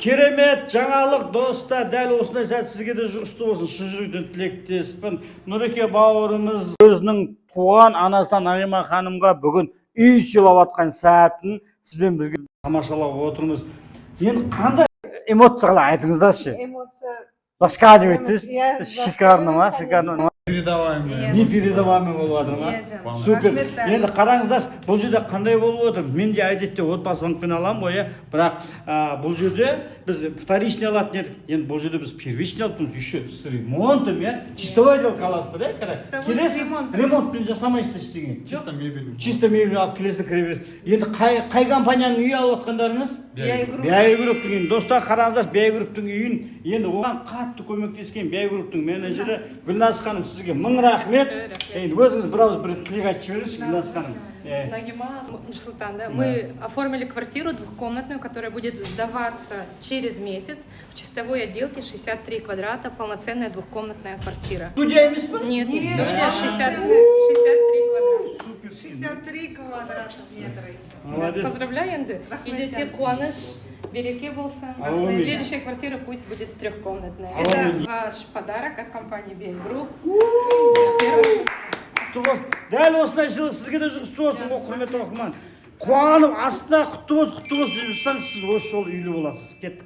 Керемет жаңалық, достар! Дәл осындай сәт сізге де жұғысты болсын, шын жүректен тілектеспін. Нұреке бауырымыз өзінің туған анасына, Нағима ханымға бүгін үй сыйлап жатқан сәтін сізбен бірге тамашалап отырмыз. Енді қандай эмоциялар, айтыңыздаршы? Эмоция. Зашкаливает дейсіз. Иә. Шикарно ма, шикарно ма? Передаваемый. Непередаваемый болып жатыр ма? Иә, жаным. Супер. Рахмет бәріңе. Енді қараңыздаршы, бұл жерде қандай болып отыр? Мен де әдетте Отбасы банкпен аламын ғой, иә, бірақ бұл жерде біз вторичный алатын едік, енді бұл жерде біз первичный алып тұрмыз, еще с ремонтом, иә, чистовой отделка аласыздар, иә. Чистовой, с келесіз, ремонтом. Ремонтпен жасамайсыз ештеңе. Чисто мебель. Чисто мебель алып келесің, кіре бересіз. Енді қай компанияның үйі алып жатқандарыңыз? Биай Групп. Биай Групптың үйін. Достар, қараңыздар, Биай Групптың үйін. Енді оған қатты көмектескен Биай Групптың менеджері Гүлназ ханым, сізге мың рахмет. Енді өзіңіз бір ауыз бір тілек айтып жіберіңізші, Гүлназ ханым. Иә. Нагима Нурсултан, да? Мы оформили квартиру двухкомнатную, которая будет сдаваться через месяц в чистовой отделке, 63 квадрата, полноценная двухкомнатная квартира. Студия емес пе? Нет, не Нет, студия, 60, полноценная. 63 квадрата. Супер. 63 квадратных метра. Молодец. Поздравляю, енді. Рахмет, Үйде жаным. қуаныш, береке болсын. Аумин. Следующая квартира пусть будет трехкомнатная. Аумин. Это ваш подарок от компании BI Group. Первый. Құтты болсын! Дәл осындай сыйлық сізге де жұғысты болсын ғой, құрметті оқырман. Қуанып, астына «Құтты болсын, құтты болсын» деп жүрсеңіз, сіз осы жолы үйлі боласыз. Кеттік.